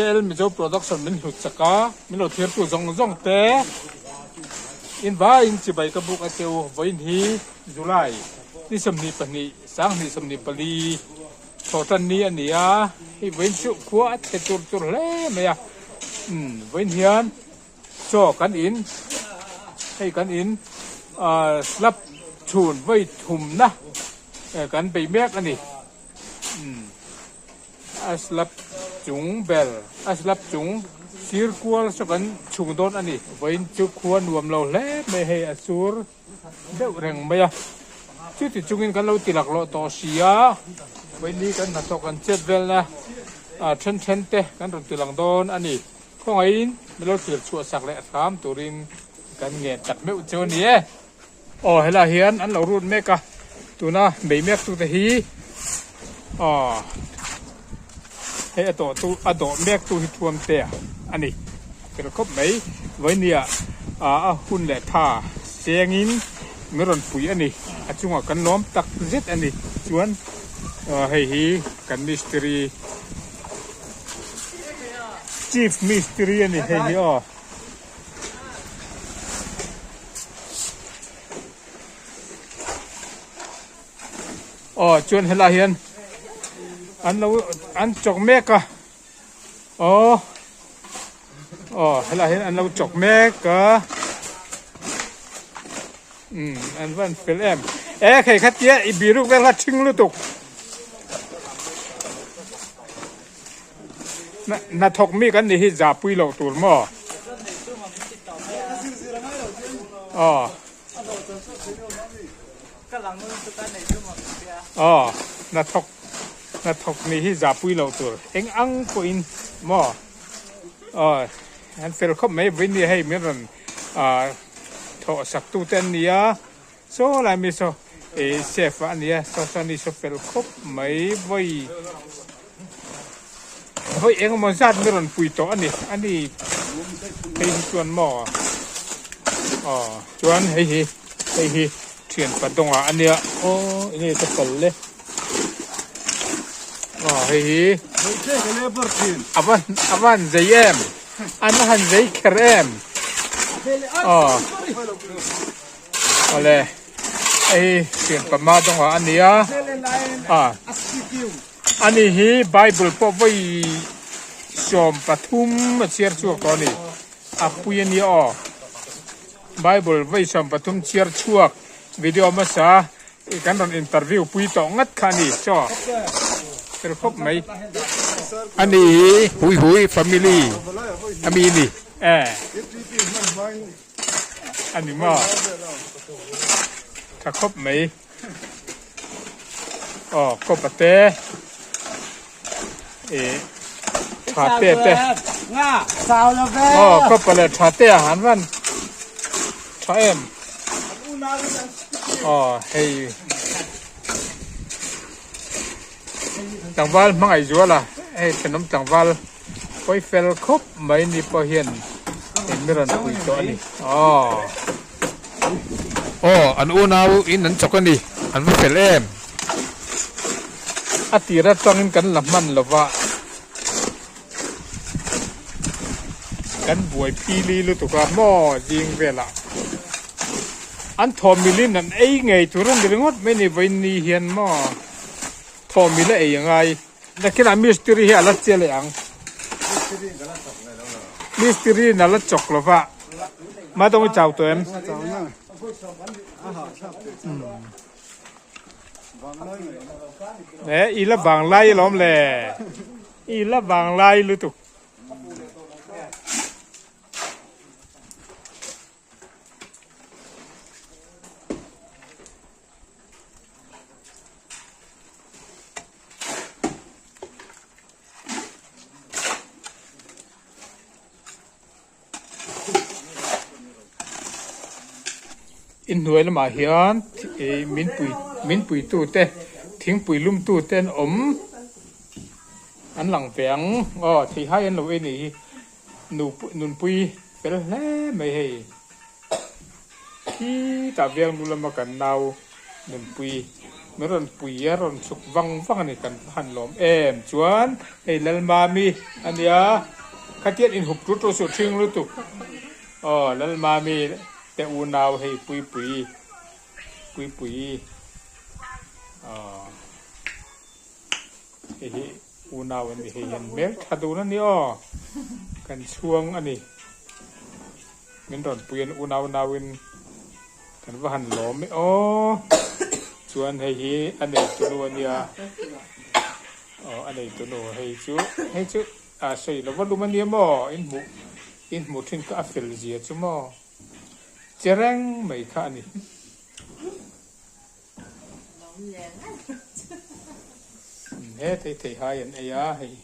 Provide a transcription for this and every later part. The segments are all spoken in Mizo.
KL Mizo Production min hlut chak a, min lo thirtu zawng zawng te in vaiin chibai ka buk a che u. Vawiin hi July ni 22, 2024 Thawhtan ni a ni a, hei vawiin chu khua a chhe tur tur hle mai a. Umm vawiin hian chaw kan in, hei kan in ah slab chhun vawi thumna kan bei mek a ni. Umm a slab chung ber a slab chung sir kual saw kan chhung dawn a ni. Vawiin chu khua nuam lo hle mai hei a sur deuh reng mai a, chuti chungin kan lo ti laklawh tawh si a, vawiin kan hnathawk kan chet velna ah then then te kan rawn ti lang dawn a ni. Khawngaihin min lo thlir chhuah sak leh hram turin kan ngen tak meuh chu a ni e. Aw helaiah hian an lo rut mek a, tuna bei mek tute hi aw hei a tawh tu a dawh mek tu hi thuam te a ni tel khawp mai. Vawinia a hun leh tha chengin min rawn pui a ni, a chungah kan lawm tak zet a ni. Chuan hei hi kan mistiri chief mistiri a ni hei hi aw. Aw chuan helaiah hian an lo an chawk mek a aw aw helaiah hian an lo chawk mek a umm an van fel em e hei kha tia i biruk vel kha thing lutuk. Hnathawk mi kan nih hi zahpui loh tur maw? Aw. Aw, hnathawk hnathawk nih hi zahpui loh tur eng ang pawhin maw? Aw, an fel khawp mai vawiin ni hei min rawn thawh sak tu te an ni a. Saw lai mi saw ih chef a nia saw saw ni saw fel khawp mai vawi vawi eng emaw zat mi rawn pui tawh a ni a ni hei hi chuan maw aw chuan hei hi hei hi thian padawngah a nia aw eng nge ka kal le aw hei hi a va a va han zei em an han zei kher em aw. Awle hei hi pian pama dawngah a ni a a ani hi bible pawh vawi 13 a chhiar chhuak tawh a ni a pui a nia aw bible vawi 13 chhiar chhuak video hmasa kan rawn interview pui tawh ngat kha a ni chaw fel khawp mai ani hi hui hui family ami a ni e. A ni maw? Tha khawp mai. Aw kawpa te ih tha te te. Aw kawpa leh tha te a han van tha em. Aw hei tlangval hmangaih zual a hei thenawm tlangval. Pawi fel khawp mai ni pawh hian eng mi rawn pui tawh a ni. Aww. Aw, an unau in an chawk a ni. An va fel em. A tir atangin kan la hman lo va. Kan buai phili lutuk a maw zing velah. An thawmilin an ei ngei tur a ni ringawt mai ni vawiin ni hian maw thawmil a ei a ngai. Nakinah mistiri hi a la che leh ang. Mistiri in a la chawk lo va. Madawng i chau tawh em? E, i la vanglai alawm le. I la vanglai lutuk. Inhnuai lamah hian ih min pui min puitu te thingpui lumtu te an awm an lang ve ang aw theihai an lo ei nih hi nu nunpui fel hle mai hei. Khitah veng lu lama kan nau nunpui. Min rawn pui a rawn chhuk vang vang a ni kan va han lawm em chuan hei Lalmami a nia khatian inhup tut tut suh ṭhing lutuk aw Lalmami te unau hei Puipui Puipui aw hei hi unau an ni hei hian hmel tha dun a ni aw kan chhuang a ni min rawn pui an unau nauin. Kan va han lawm e aw. Chuan hei hi a nei tunu a nia. Aw a nei tunu hei chu hei chu a sawi lo va lum a nia maw in hmuh in hmuh thin kha a fel zia chu maw che reng mai kha a ni. He thei thei hai an ei a hei.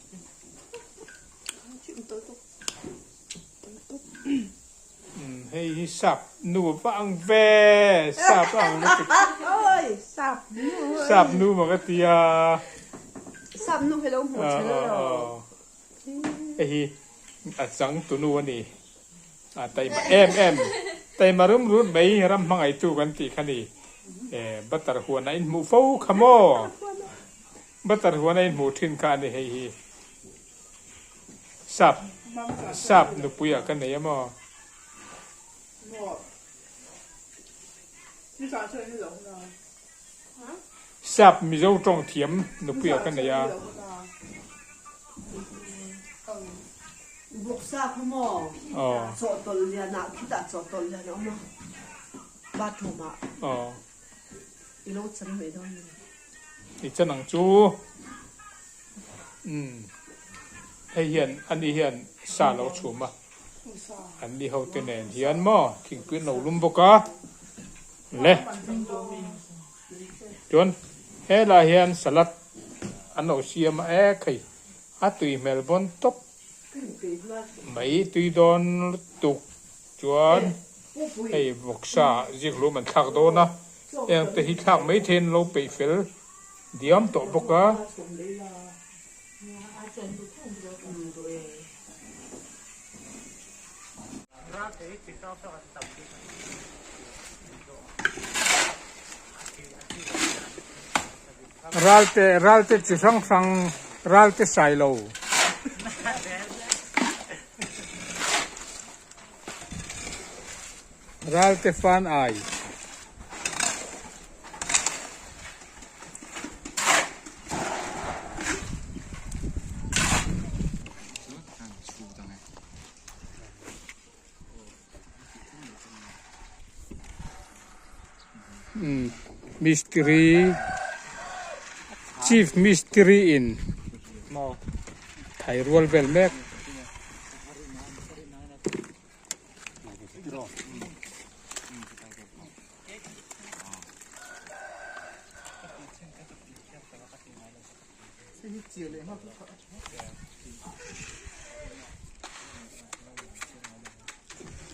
Hei hi sap nu va ang ve sap a ang lutuk sap nu maw ka ti a sap nu hi lo hmuh tha lo hei hi a chang tu nu a ni a taima em em taima rum rut mai ram hmangaihtu kan tih kha ni butter huan a inhmuh fo kha maw butter huan a inhmuh thin kha a ni hei hi. Sap sap nupui ah ka nei a maw? Sap Mizo tawng thiam nupui ah ka nei a. Aw. I chan ang chu. Umm hei hian ani hian sa lo chhum a an ni ho te nen hian maw thingpui an lo lum bawk a le chuan helai hian salad an lo siam a e khai a tui hmel bawn tawp mai tui dawn lutuk chuan hei vawksa zikhlum an thlak dawn a heng te hi thlak mai theiin an lo peih fel. Diam tawh bawk a. Ralte ralte chi hrang hrang ralte sailo. Ralte fan ai. Mistiri Chief Mistiri in thai rual vel mek.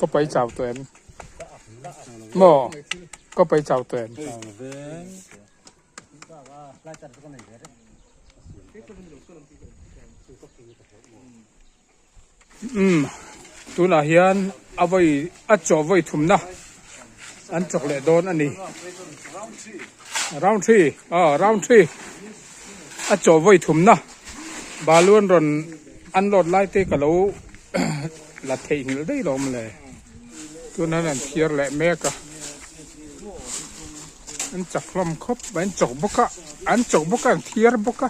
Ka pai chau tawh em? Maw? Ka pai chau tawh em? Umm tunah hian a vawi a chaw vawi thumna an chawk leh dawn a ni round three aw round three a chaw vawi thumna balu an rawn an load lai te ka lo la theihnghilh daih lo mawle tunah hian an phiar leh mek a an chak hlawm khawp mai an chawk bawk a an chawk bawk a an phiar bawk a.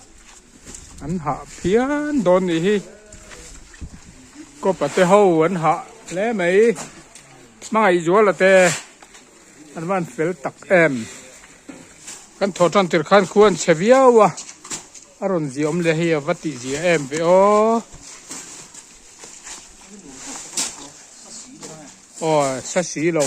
An hah phian dawn nih hi kawpa te ho an hah hle mai hmangaih zuala te an van fel tak em kan thawh tan tir khan khu an chhe viau a a rawn zia awm leh hei a va tih zia em ve aw aw sa si lo.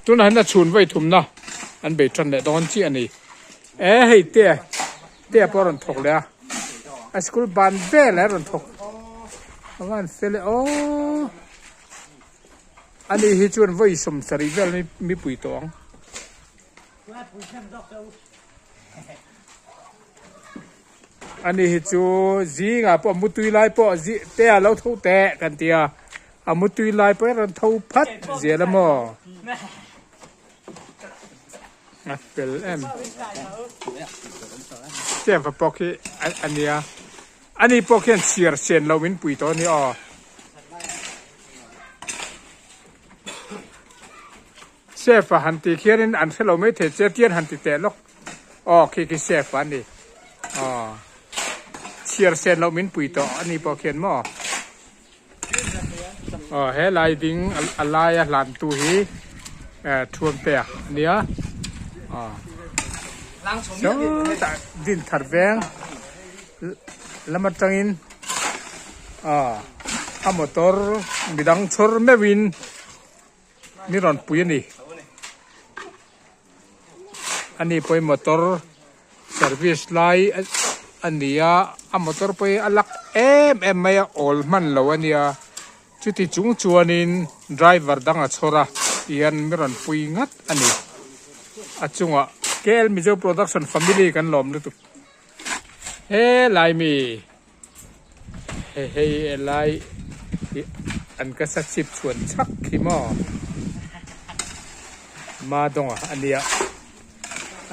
Tunah hian a chhun vawi thumna an bei tan leh dawn chiah a ni. E hei te te pawh a rawn thawk leh a, a school ban vel a rawn thawk. A van fel e aw. Ani hi chuan vawi 70 vel mipui tawh ang. Ani hi chu zingah pawh mutui lai pawh te a lo tho teh kan ti a, a mutui lai pawh hi a rawn tho phat zel a maw? A fel em. Tiang fa pawh khi a nia, ani pawh khian chhiar sen lo min pui tawh a ni aw. Chef a han tih khianin an hre lo mai thei che tian han ti teh lawk aw khi khi chef a ni aw chhiar sen loh min pui tawh a ni pawh khian maw aw he lai ding a laia hlan tu hi eh thuam te a nia aw sawtah din thar veng lam atangin aw a motor midang chhawr meuhin. Ni rawn pui a ni. Ani pawhin motor service lai a ni a, a motor pawh hi a lak em em mai a, awl hman lo a nia. Chuti chung chuanin driver dang a chhawr a tihian mi rawn pui ngat a ni. A chungah KL Mizo Production family kan lawm lutuk. Helai mi. Hei hei helai hi an ka sa chip chhuan chhak khi maw Madawnga a nia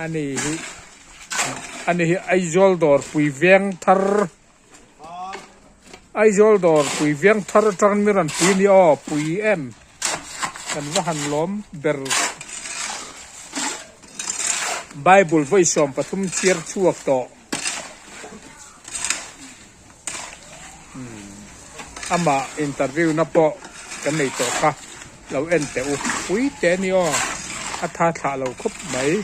ani hi ani hi Aizawl dawr pui veng thar Aizawl dawr pui veng thar atangin mi rawn pui a ni aw pui em kan va han lawm ber Bible vawi 13 chhiar chhuak tawh. Amah interview na pawh kan nei tawh kha lo en teh u pui teh a ni aw a tha thlah lo khawp mai.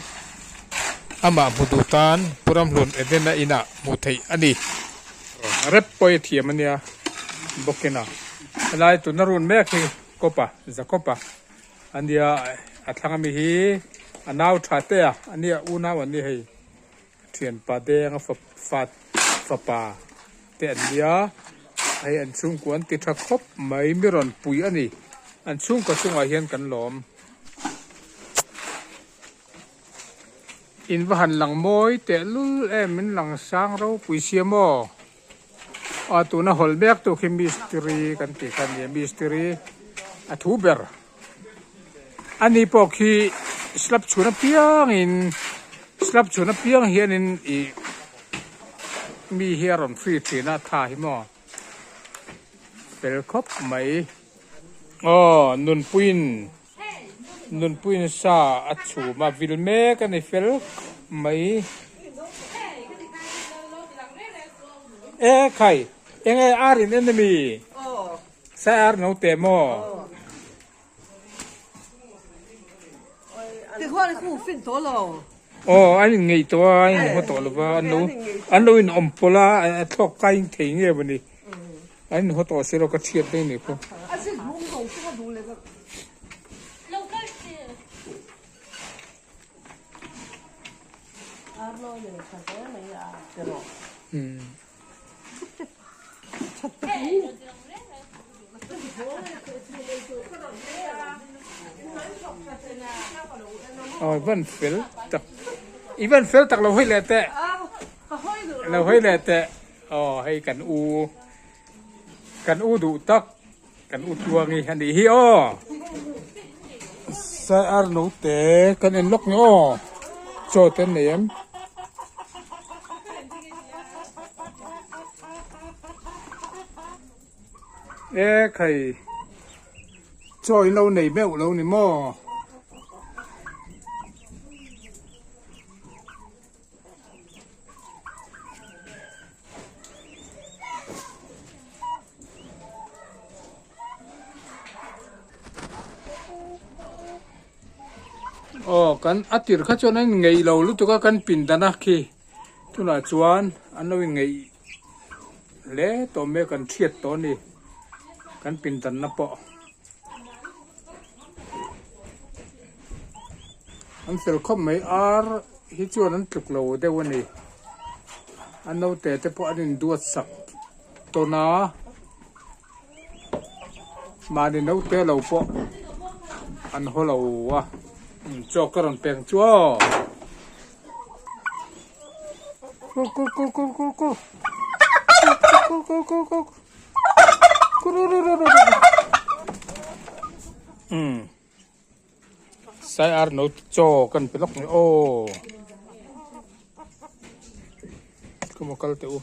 Amah hmu duh tan Pu Ramhlun Edena inah hmuh theih a ni. Rep pawh i thiam a nia bawkin a helai tuna run mek hi Kawpa Jakob-a a nia a thlang ami hi a nau tha te a nia unau an ni hei. Thianpa deng a fapa te an nia, hei an chhungkua an ti tha khawp mai, mi rawn pui a ni, an chhungkaw chungah hian kan lawm. In va han lang mawi teh lul em, min lang sang ropui sia maw? Aw tuna hawl mek tu khi mistiri kan tih kha a nia, mistiri a thu ber. Ani pawh khi slab chhun apiangin slab chhun apiang hianin ih mi hi a rawn free thin a tha hi maw fel khawp mai aw nunpuiin nunpuiin sa a chhum a vil mek a ni fel khawp mai e khai eng nge ar in en ami. Sai ar no te maw? Aw an in ngeih tawh a, an in haw tawh lo va, an lo an lo in awm pawlh a, a thlawk kai in thei nge maw ni, an in haw tawh si lo ka thiat daih ni khaw. Aw i van fel tak i van fel tak lo hawi leh teh lo hawi leh teh aw hei kan u kan u duh tak kan u tluangi a nih hi aw sai ar no te kan en lawk ni aw chaw te an nei em. E khai chaw in lo nei meuh lo ni maw. Aw kan a tir kha chuan a inngeih lo lutuk a kan pindan a khi tunah chuan an lo inngeih hle tawh mai a kan hriat tawh a ni kan pindan na pawh. An fel khawp mai ar hi chuan an tluk lo deuh a ni a naute te pawh an induat sak tawn a. Mahni naute lo pawh an haw lo a, chaw ka rawn peng chu aw. Kur kur kur kur kur kur kur kur kur kur kur umm sai ar no chaw kan pe lawk mai aw ka maw kal teh u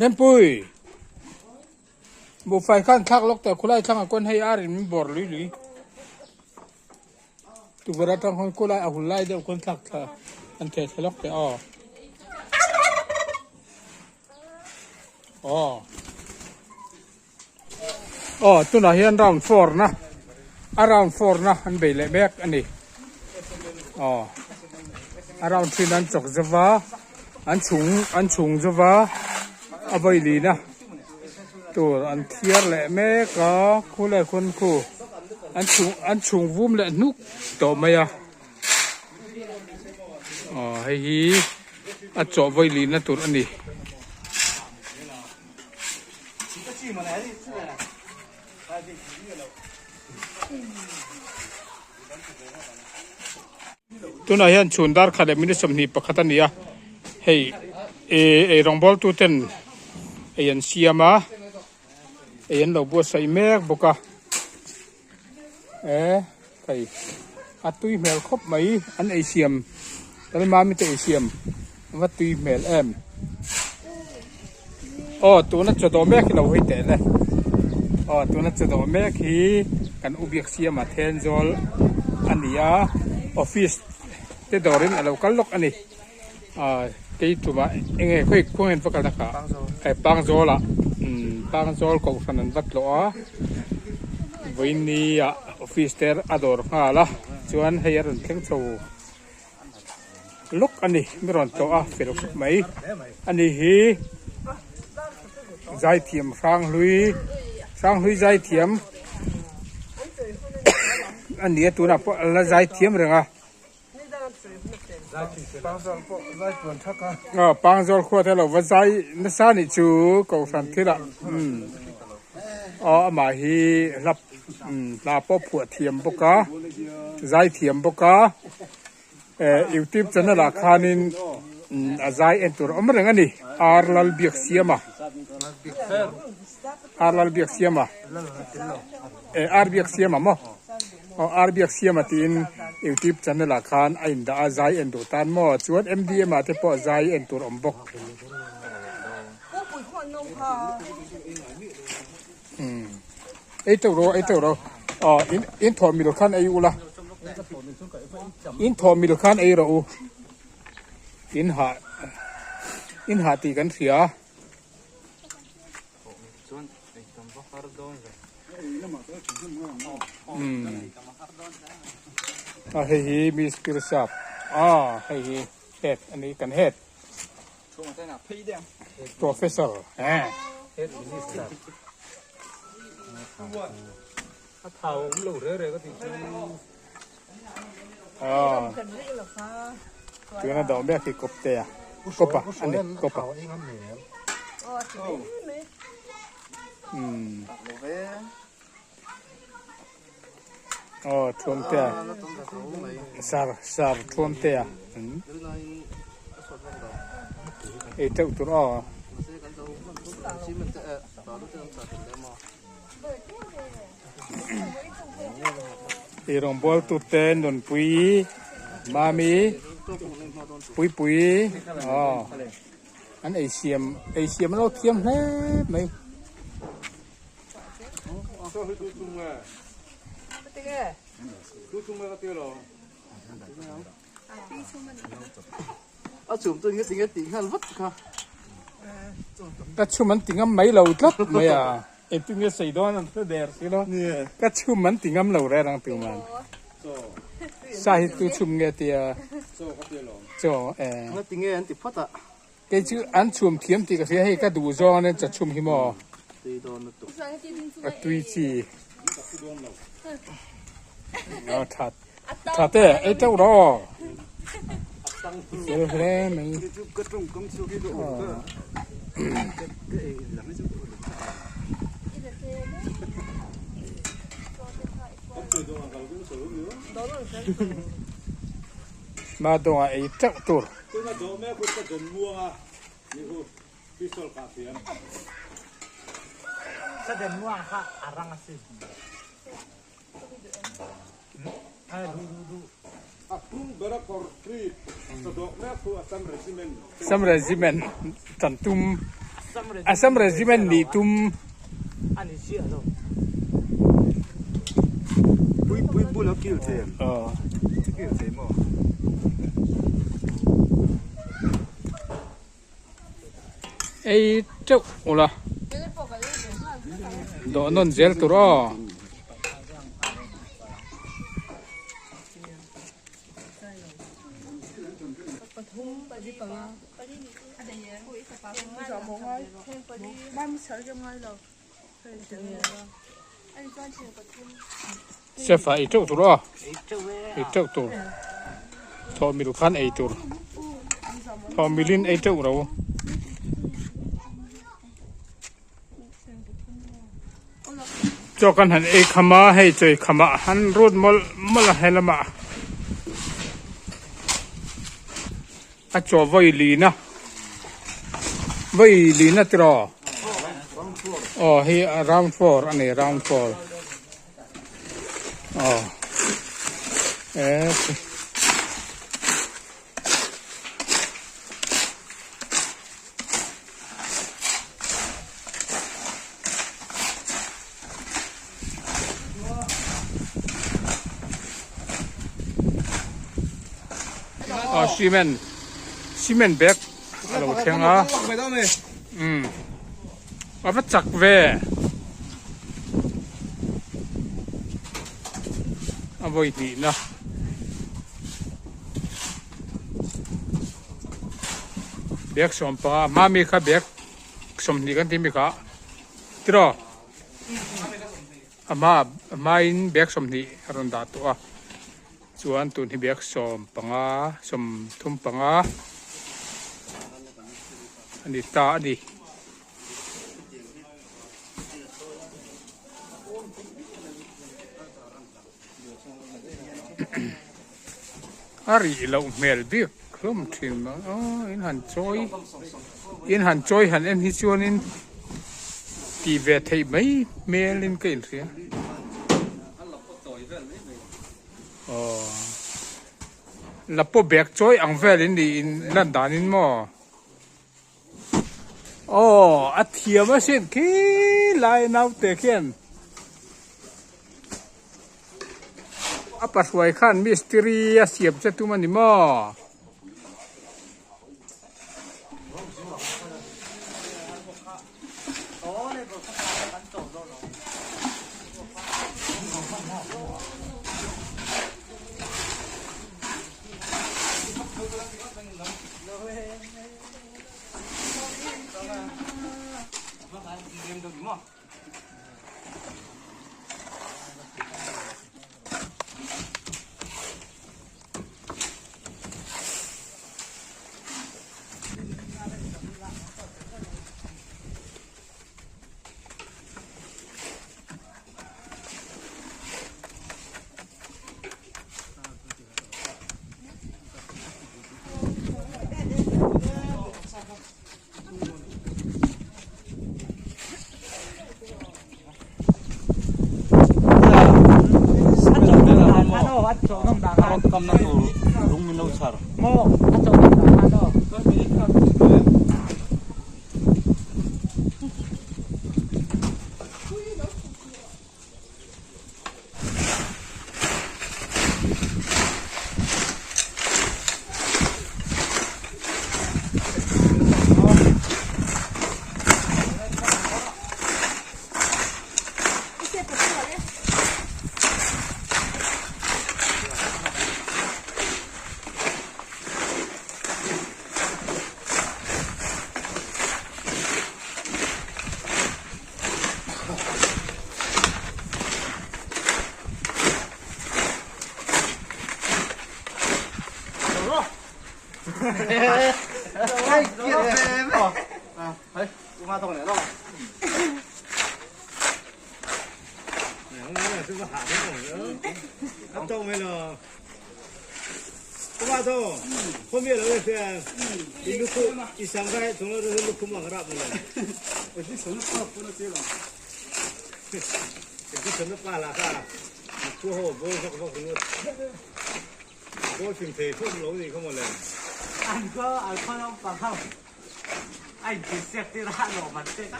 Rempui buhfai khan thlak lawk teh khulai thlangah khawn hei ar in min bawr lui lui. Tukverh atang khawn khulai a hul lai deuh khawn thlak thla an theh thla lawk teh aw. Aw. Aw tunah hian round four na a round four na an bei leh mek a ni. Aw. A round thin an chawk zova an chhung an chhung zova a vawi lina. Tur an thiar leh mek a, khu leh khawn khu an chhung an chhung vum leh hnuk tawh mai a, aw hei hi a chawh vawi lihna tur a ni. Tunah hian chhun dar khat leh minute 21 a ni a, hei ih ei rawngbawltu ten ei an siam a, ei an lo buatsaih mek bawk a, e hei a tui hmel khawp mai an ei siam Lalmami te ei siam va tui hmel em aw tuna chaw dawh mek hi lo hawi teh le aw tuna chaw dawh mek hi kan u biak siama Thenzawl a ni a office te dawrin a lo kal lawk a ni ah kei tumah eng nge khawi khuang hian va kal na kha Pangzawl ah Pangzawl kohhran an va tlawh a vawiini ah office te a dawr nghal a chuan hei a rawn thleng chho. Lawk a ni mi rawn tlawh a fel khawp mai a ni hi zaithiam hranghlui hranghlui zaithiam a ni a tunah pawh a la zaithiam reng a aw pangzawl khua te lo va zai nasa nih chu kohhran thil ah umm aw amah hi hla hla pawh phuah thiam bawk a zaithiam bawk a. Eh youtube channel ah khanin a zai en tur a awm reng a ni R Lalbiaksiama R Lalbiaksiama eh R Biaksiama maw aw R Biaksiama tiin youtube channel ah khan a indah a zai en duh tan maw chuan M_D_M ah te pawh zai en tur a awm bawk umm ei teuh rawh ei teuh rawh aw in in thawh mil khan ei ula in thawh mil khan ei rawh u in hah in hah tih kan hria umm a hei hi mister sap a hei hi head a ni kan head. Professor eh. Ah. Tuna dawh mek hi kawp te a. Kawp a ani kawp a. Hmm. Aw thuam te a sar sar thuam te a ei teuh tur aw. Ei rawngbawl tu te nunpui mami puipui aw an ei siam ei siam an lo thiam hle mai. Ka chhum an ti ngam mai lo tlat mai a, engtin nge sawi dawn an hre der si lo, ka chhum an ti ngam lo reng ang tuman sa hi tu chhum nge tia chaw e. Kei chu an chhum thiam tih ka hria hei ka duh zawng nen cha chhum hi maw a tui chi a tha tha te ei teuh rawh aw fel hle mai Ma dawngah ei teuh tur. Assam Regiment tan tum Assam Regiment nih tum. Ei teuh ula dawh nawn zel tur aw. Chef ah ei teuh tur aw ei teuh tur thawh mil khan ei tur thawh milin ei teuh ro. Chaw kan han ei kham a hei chawi kham ah han rut mawlh mawlh a helamah a chaw vawi lin a vawi lin a tiraw aw hei round four a ni round four aw e. Aw cement cement bag a lo thleng a umm a va chak ve a vawi hnihna. Bag sawmpanga hma mi kha bag sawmhnih kan tih mi kha tiraw a hma a hmain bag sawmhnih a rawn dah tawh a chuan tun hi bag sawmpanga sawmthum panga a ni ta a ni. A rih loh hmel bik hlawm thin mai aw in han chawi in han chawi han en hi chuanin tih ve theih mai hmelin ka inhria aw lapaw bag chawi ang velin niin lan danin maw. Aw a thiam asin khi lai naute khian a pahruai khan mistiri a siam che tum a ni maw.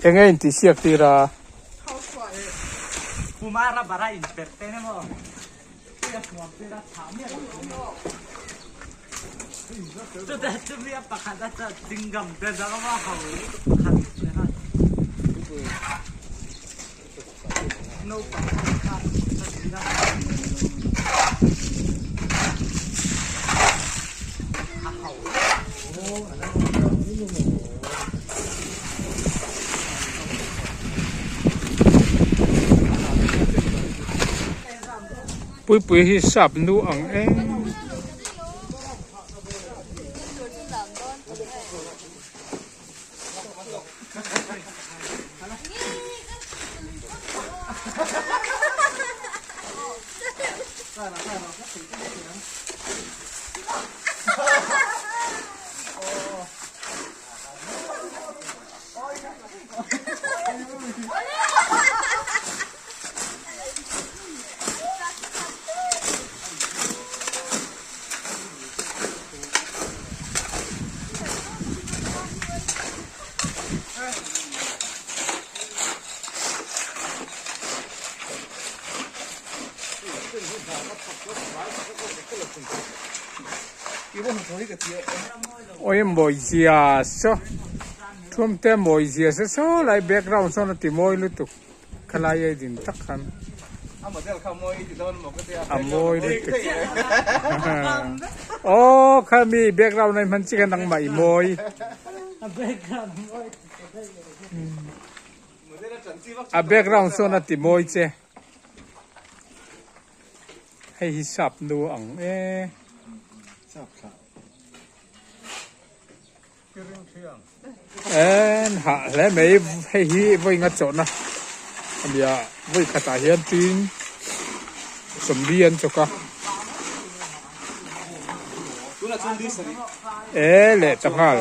Eng a intihsiak tir a? Puipui hi sap nu ang em. Oi mawi zia saw thum te mawi zia saw saw lai background sawn a ti mawi lutuk. Khalai ei din tak khan a mawi lutuk aw kha mi background a hman chi kha nangmah i mawi a background sawn a ti mawi che hei hi sap nu ang e. En hah hle mai hei hi vawi nga chawhna a nia vawi khatah hian tin sawmli an chawk a e leh ta nghal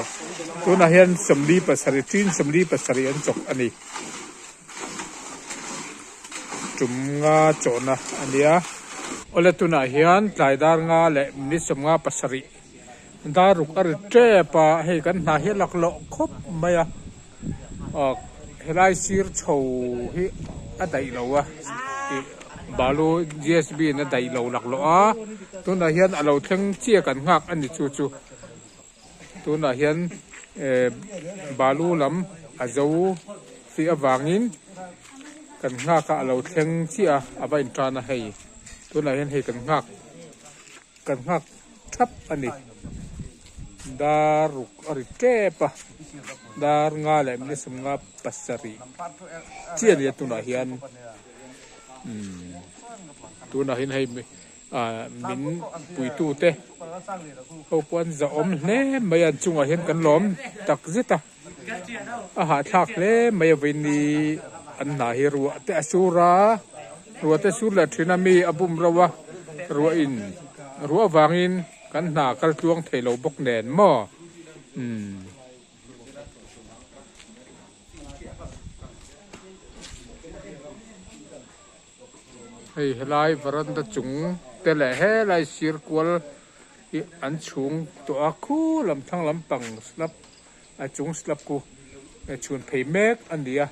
tunah hian sawmli pasarih tin sawmli pasarih an chawk a ni tum nga chawhna a nia awle tunah hian tlai dar nga leh minute sawmnga pasarih. Dar ruk a ri tep a, hei kan hna hi a laklawh khawp mai a, ah helai sir chho hi a daih lo a, ih balu G S B in a daih lo laklawh a, tunah hian a lo thleng chiah kan nghak a ni chu chu tunah hian eh balu lam a zo tih avangin kan nghak a a lo thleng chiah a, a va intan a hei tunah hian hei kan nghak. Kan nghak thap a ni. Dar ruk a ri tep a, dar nga leh minute sawmnga pasarih chiah a ni a tunah hian umm tunah hian hei ah min puitu te ho pawh an zahawm hle mai a an chungah hian kan lawm tak zet a a hahthlak hle mai a vawiin an hna hi ruah te a sur a ruah te sur leh thin a mi a bum reuh a ruah in ruah avangin kan hna kal tluang thei lo bawk nen maw umm. Hei helai varanda chung te leh helai sir kual hi an chhung tawh a khu lam thlang lampang slab a chung slab khu chhun phei mek a ni a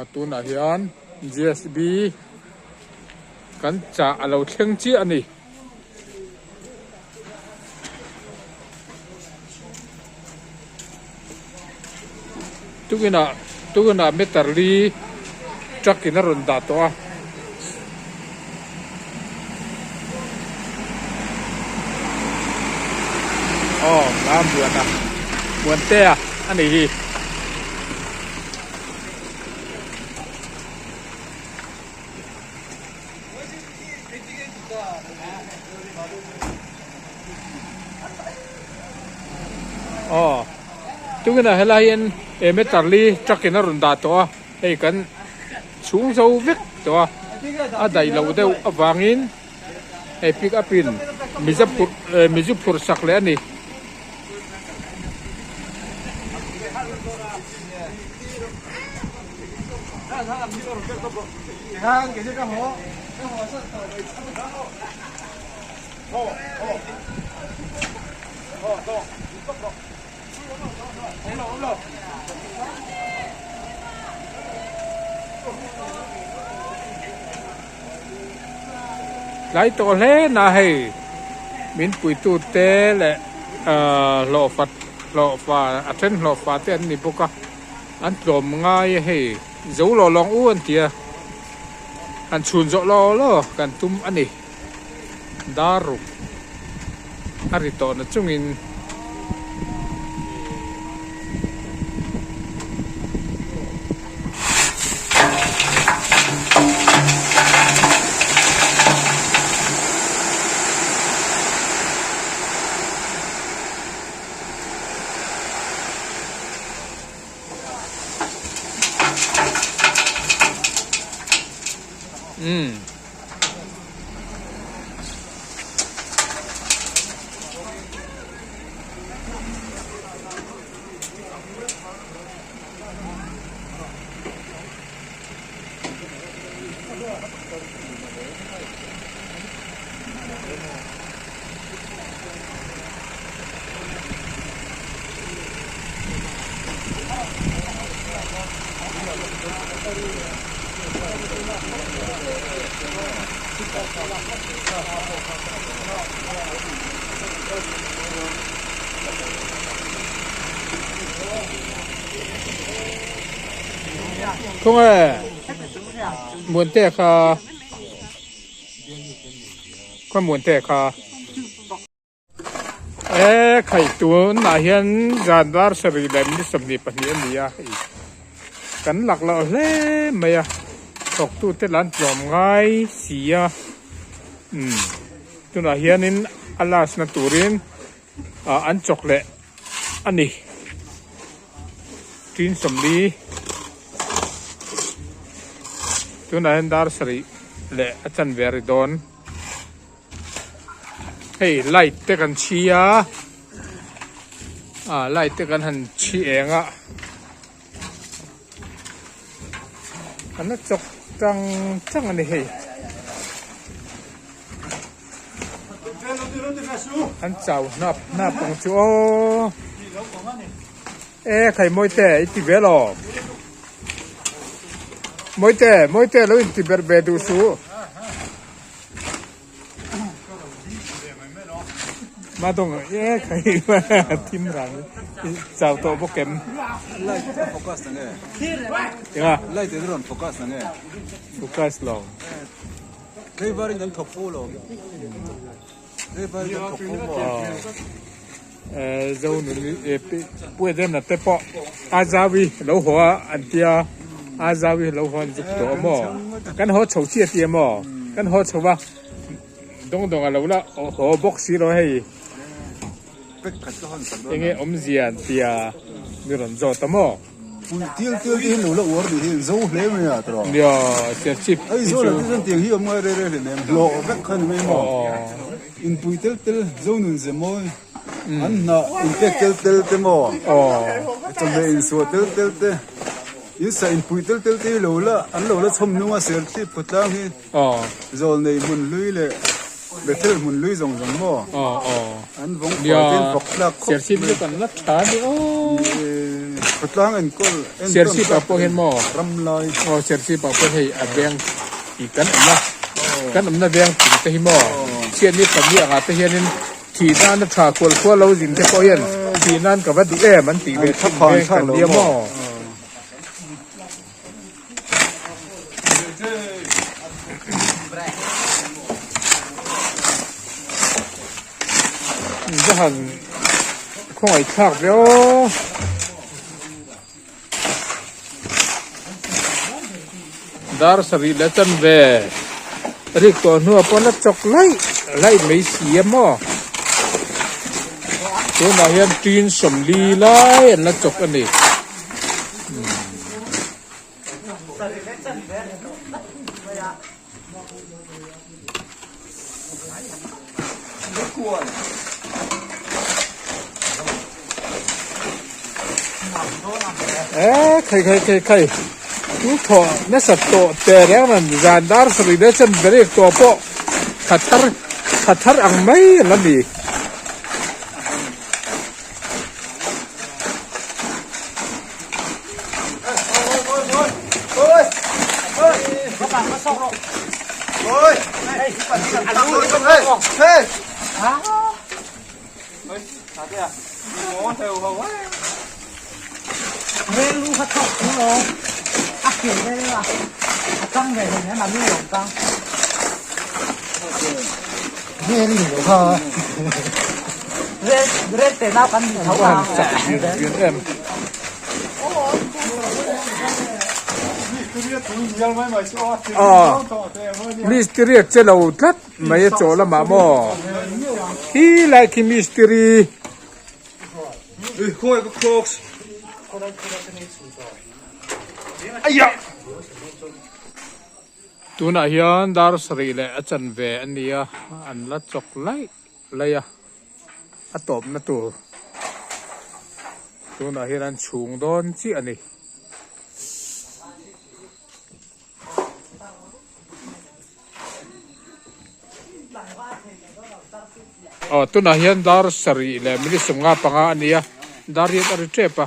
a tunah hian G S B kan chah a lo thleng chiah a ni. Tukinah tukinah meter li truck in a rawn dah tawh a. Aw a muan a muan te a a ni hi. Aw tunginah helai hian e meter li truck in a rawn dah tawh a hei kan chhung zo vek tawh a a daih loh deuh avangin hei pick up in miza phurh mizu phurh sak leh a ni. Tlai tawh hle na hei min puitu te leh ahh hlawhfa hlawhfa a then hlawhfa te an ni bawk a an tlawm ngai a hei zo lawh lawng u an ti a han chhun zawh law law kan tum a ni. Dar ruk a ri tawh na chungin Umm. Khawnge Muante kha khaw Muante kha. E khai tunah hian zan dar sarih leh minute 22 a ni a hei kan lak loh hle mai a thawktu te lah an tlawm ngai si a umm tunah hianin a last na turin ah an chawk leh a ni tin 40 tunah hian dar sarih leh a chanve a ri dawn. Hei light te kan chhi a ah light te kan han chhi eng a an la chawk tang tang a ni hei an chau hnap hnap ang chu aw e khai mawi te i ti ve lo mawi te mawi te lo in ti ber ve duh suh. Ma dawng e khai thim rang chau tawh bawk em. Light a focus na nge? Enga? Light in rawn focus na nge? Focus lo. Driver in an thawk fo lo. Driver in an thawk fo maw? Eh zo nun e pu eden a te pawh a zawi lo haw a an tia a zawi lo haw an zuk tawh a maw kan haw chho chiah tia maw kan haw chho va dawng dawng a lo la haw bawk si lo hei enge awmzia an tia mi rawn zawt a maw. Pui til til te hi lo la uar nih hi zo hle mai a tawh. Nia serchhip hi chu. Aizawl ah te chuan tiang hi awm ngai rei rei hlei nem hlawh vek kha ni mai maw. Inpui tel tel zo nun ze mawi an hnah inpek tel tel te maw chawhmeh insuah tel tel te insa inpui tel tel te hi lo la an lo la chhawm hnung a serchhip khawtlang hi zawl nei hmun hlui leh Bethel hmun hlui zawng zawng maw an vawng khuai te in fak tlak khawp mai khawtlang enkawl entawn tlak ram lai Serchhip ah pawh hei a veng tih kan awm a kan awmna veng tih te hi maw chhiatni pahnih angah te hianin thih nan a tha kual kual lo zin te pawh hian thih nan ka va duh em an tih ve thin veng kan nia maw. Jahan khawngaih thlak ve aw. Dar sarih leh chan ve rik tawh hnuah pawh la chawk laih laih mai si a maw. Tunah hian tin 40 lai an la chawk a ni. E khai khai khai khai tu thaw nasat tawh te reng ran zan dar sarih leh chan berek tawh pawh tha thar tha thar ang mai an la ni. Mistiri a che lo tlat mai a chaw lamah maw khi lai khi mistiri Tunah hian dar sarih leh a chanve a ni a, an la chawk laih laih a, a tawpna tur tunah hian an chhung dawn chiah a ni. Aw tunah hian dar sarih leh minute 15 a ni a, dar riat a ri tep a.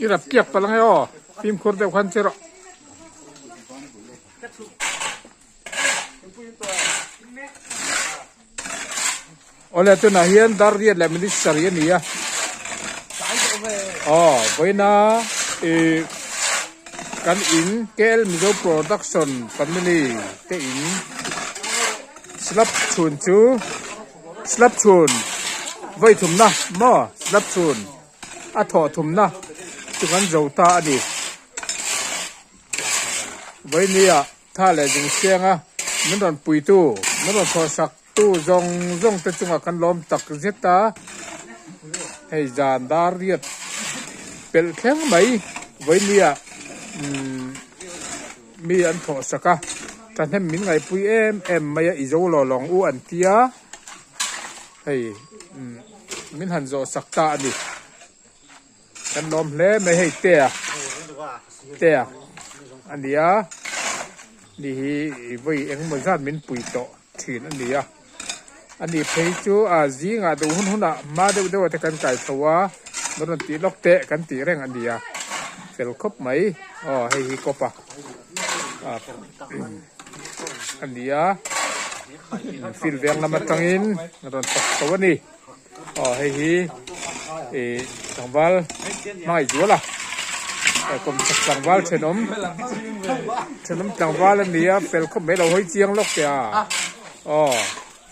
I rap kiak palh ang e aw, fimkhur deuh khan che rawh. Awle tunah hian dar riat leh minute sarih a ni a. Aw vawiina ih kan in KL Mizo Production family te in slab chhun chu slab chhun vawi thumna maw slab chhun a thawh thumna chu kan zo ta a ni. Vawinia tha leh zung sianga min rawn puitu, min rawn thawhsak tu zawng zawng te chungah kan lawm tak zet a, hei zan dar riat pelh thleng mai vawinia umm mi an thawhsak a, thahnem min ngaihpui em em mai a, i zo lo lawng u an tia, hei umm min han zawhsak ta a ni. Kan lawm hle mai hei tea tea a ni a ni hi vawi engemaw zat min pui tawh thin a ni a a ni phei chu a zingah duh hun hunah hma deuh deuh ah te kan kai tho a min rawn tih lawk teh kan tih reng a ni a fel khawp mai aw hei hi kawp a a ni a field veng lam atangin a rawn chhawk chho a ni. Aw hei hi ih tlangval hmangaih zual a kawmchhak tlangval thenawm thenawm tlangval a ni a fel khawp mai lo hawi chiang lawk teh a aw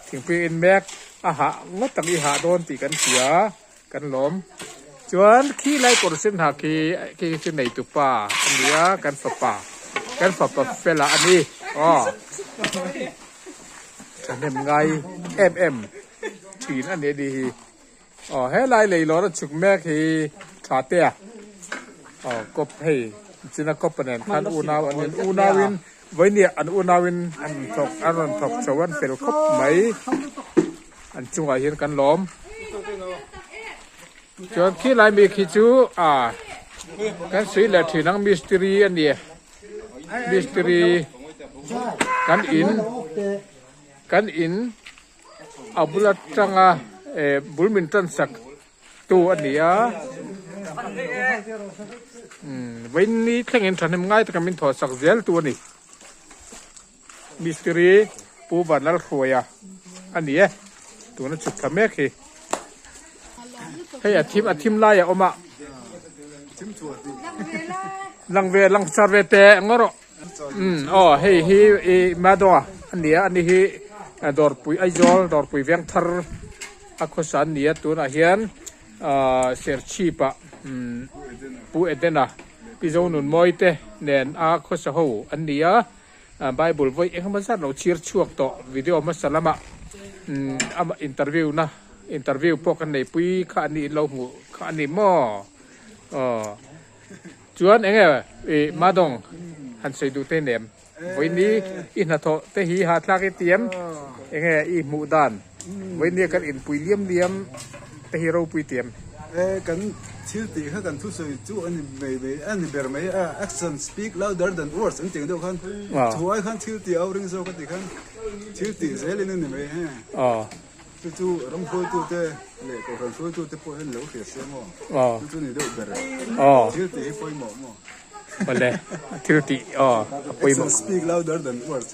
thingpui in mek a hah ngawt ang i hah dawn tih kan hria kan lawm chuan khi lai kawr sen ha khi khi chu neitu pa a ni a kan fapa kan fapa fela a ni aw thahnem ngai em em. Thin a ni a ni hi. Aw helai leilawn a chhuk mek hi tha te a. Aw kawp hei china kawp a nen khan unau an in unau in vawinia an unau in an thawk an rawn thawk chho an fel khawp mai. An chungah hian kan lawm. Chuan khi lai mi khi chu a kan sui leh thin ang mistiri a ni. Mistiri kan in kan in. A bul atanga eh bul min tan sak tu a ni a umm vawiin thlengin thahnem ngai taka min thawh sak zel tu a ni mistiri Pu Vanlalhruaia a ni e tuna chhuk thla mek hi hei a thim a thim lai a awm a. Lang ve lang char ve teh ngaw rawh. Umm aw hei hi i Madoa a nia ani hi dawrpui Aizawl dawrpui veng thar a khawsa an nia tunah hian ahh Serchhip ah umm Pu Edena Pi Zonunmawi te nen a khawsa ho an nia Bible vawi engemaw zat lo chhir chhuak tawh video hmasa lamah umm amah interview na interview pawh kan neipui kha a nih lo hmuh kha a ni maw aw. Chuan eng nge i Madong han sawi duh te nem? Vawiini i hnathawh te hi hahthlak i tiam eng nge i hmuh dan? Vawiini kan inpui liam liam te hi ropui tiam. E kan thil tih kha kan thusawi chu a ni mai mai a ni ber mai a, action speak louder than words an tih ang deuh khan thu ai khan thil tih a ring zawk a tih khan thil tih zelin a ni mai he. Chu chu ram hruaitute leh kohhran hruaitute pawh hian lo hria se maw? Chu chu ni deuh ber e. Thil tih hi pawimawh maw? Awle, thil tih aw a pawimawh. Action speak louder than words.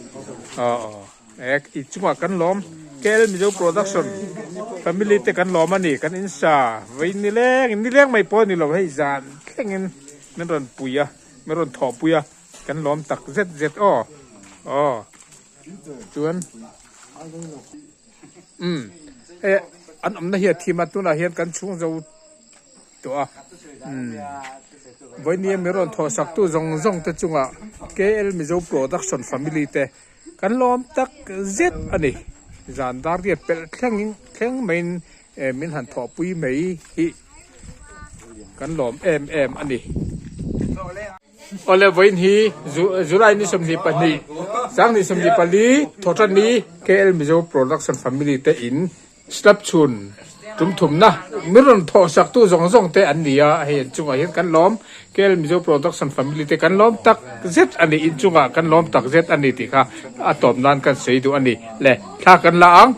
Aw aw, e i chungah kan lawm. KL Mizo Production family te kan lawm a ni, kan insa vei nileng nileng mai pawh a ni lo hei zan thlengin min rawn pui a, min rawn thawhpui a, kan lawm tak zet zet aw aw. Chuan umm hei an awmna hi a thim a tunah hian kan chhung zo tawh a umm vawinia mi rawn thawh sak tu zawng zawng te chungah K_L Mizo Production family te kan lawm tak zet a ni zan dar riat pelh thleng thleng maiin eh min han thawh pui mai hi kan lawm em em a ni. Awle vawiin hi July ni 22, Sangni 24, Thawhtanni KL Mizo Production Family te in slab chhun tum thumna min rawn thawh sak tu zawng zawng te an ni a, hei an chungah hian kan lawm KL Mizo Production Family te kan lawm tak zet a ni, in chungah kan lawm tak zet a ni tih kha a tawp nan kan sawi duh a ni le, thla kan la ang.